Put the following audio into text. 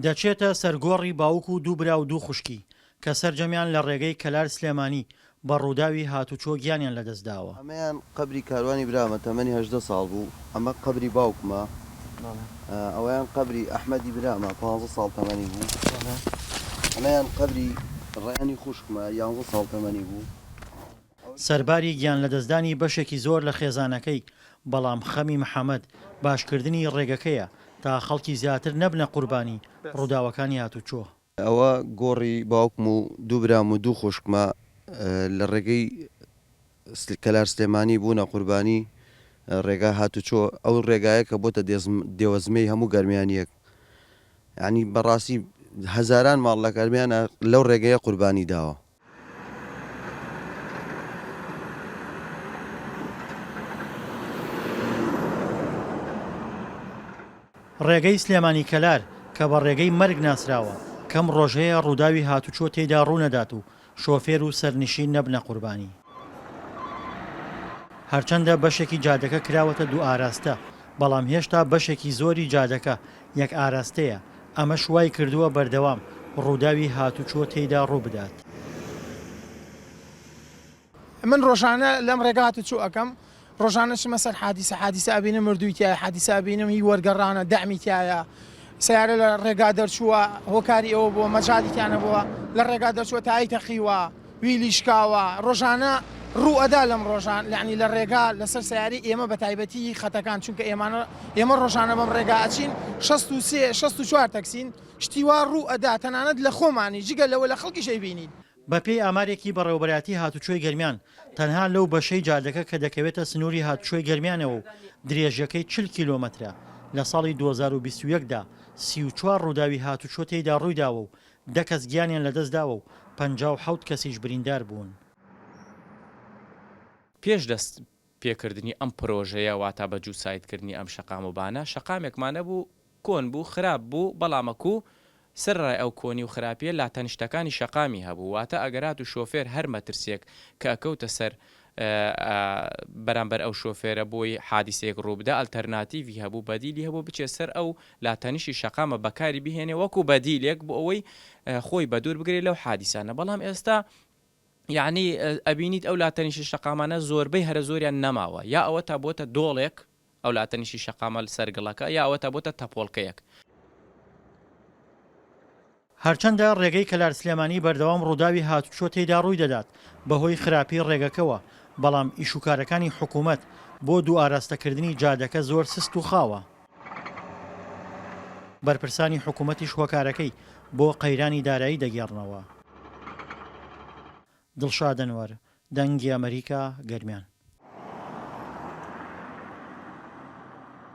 دەچێتە سەر گۆڕی باوک و دوو برا و دوو خوشکی، کە سەرجەمیان لە ڕێگەی کەلار سلێمانی بە ڕووداوی هاتوچۆ گیانیان لەدەستداوە. ئەمەیان قەبری کاروانی برامە تەمەنی 18 ساڵ بوو، ئەمە قەبری باوکمە، ئەوەیان قەبری ئەحمەدی برامە پانزە ساڵ تەمەنی بوو، ئەمەیان قەبری ڕەیانی خوشکمە یانزە ساڵ تەمەنی بوو. سەرباری گیانلەدەستدانی بەشێکی زۆر لە خێزانەکەی، بەڵام خەمی محەمەد باشکردنی ڕێگەکەیە تا خەڵکی زیاتر نەبنە قوربانی ڕووداوەکانی هاتوچۆ. ئەوە گۆڕی باوکم و دوو برام و دوو خوشکمە لە ڕێگەی کەلار سلێمانی بوونە قوربانی ڕێگا هاتوچۆ ئەو ڕێگایە کە بۆتە دێوەزمەی هەموو گەرمیانیەک یانی بەڕاستی هەزاران ماڵ لە گەرمیانە لەو ڕێگەیە قوربانی داوە. ڕێگەی سلێمانی-کەلار کە بە ڕێگەی مەرگ ناسراوە، کەم ڕۆژ هەیە ڕووداوی هاتوچۆ تێیدا ڕوونەدات و شۆفێر و سەرنشین نەبنە قوربانی. هەرچەندە بەشێکی جادەکە کراوەتە دوو ئاراستە، بەڵام هێشتا بەشێکی زۆری جادەکە یەک ئاراستەیە، ئەمەش وای کردووە بەردەوام ڕووداوی هاتوچۆ تێیدا ڕووبدات. من ڕۆژانە لەم ڕێگا هاتوچۆ ئەکەم، ڕۆژانە چمە سەر حادیسە، حادیسە ئەبینم مردووی تیایە، حادیسە ئەبینم هی وەرگەڕانە، دەعمی تیایە، سەیارە لە ڕێگا دەرچووە، هۆکاری ئەوە بووە مەجالی تیا نەبووە، لە ڕێگا دەرچووە تایەی تەقیوە، ویلی شکاوە، ڕۆژانە ڕوو ئەدا لەم ڕۆژان یانی لە ڕێگا لەسەر سەیارەی ئێمە بە تایبەتی هی خەتەکان چونکە ئێمانە ئێمە ڕۆژانە بەم ڕێگا ئەچین 63 64 تەکسین شتی وا ڕوو ئەدا تەنانەت لە خۆمانی جگە لەوە لە خەڵکیش ئەیبینین. بەپێی ئامارێکی بەڕێوەبەرایەتی هاتوچۆی گەرمیان، تەنها لەو بەشەی جادەکە کە دەکەوێتە سنووری هاتوچۆی گەرمیانەوە و درێژیەکەی 40 کیلۆمەترە، لە ساڵی 2021 دا 34 ڕووداوی هاتوچۆ تێیدا ڕوویداوە و دە کەس گیانیان لەدەستداوە و 57 کەسیش بریندار بوون. پێش دەست پێکردنی ئەم پرۆژەیە واتا بە جووت سایدکردنی ئەم شەقام و بانە، شەقامێکمان هەبوو کۆن بوو، خراپ بوو، بەڵامەکو سەرەڕای ئەو کۆنی و خراپیە لاتەنیشتەکانی شەقامی هەبوو، واتە ئەگەر هاتوو شۆفێر هەر مەترسیەک کە ئەکەوتە سەر بەرامبەر ئەو شۆفێرە بۆی حادیسەیەک ڕووبدا ئەلتەرناتیڤی هەبوو، بەدیلی هەبوو بچێ سەر ئەو لاتەنیشتی شەقامە بەکاری بهێنێ وەکو بەدیلێک بۆ ئەوەی خۆی بەدوور بگرێ لەو حادیسانە، بەڵام ئێستا یەعنی ئەبینیت ئەو لاتەنیشتی شەقامانە زۆربەی هەرە زۆریان نەماوە یا ئەوەتا بۆتە دۆڵێک ئەو لاتەنیشتی شەقامە سەر گڵەکە یا ئەوەتا بۆتە تەپۆڵکەیەک. هەرچەندە ڕێگەی کەلار سلێمانی بەردەوام ڕووداوی هاتوچۆ تێیدا ڕوویدەدات بەهۆی خراپی ڕێگەکەوە، بەڵام ئیشوکارەکانی حکومەت بۆ دوو ئاراستەکردنی جادەکە زۆر سست و خاوە. بەرپرسانی حکومەتیش هۆکارەکەی بۆ قەیرانی دارایی دەگێڕنەوە. دڵشاد ئەنوەر، دەنگی ئەمەریکا، گەرمیان.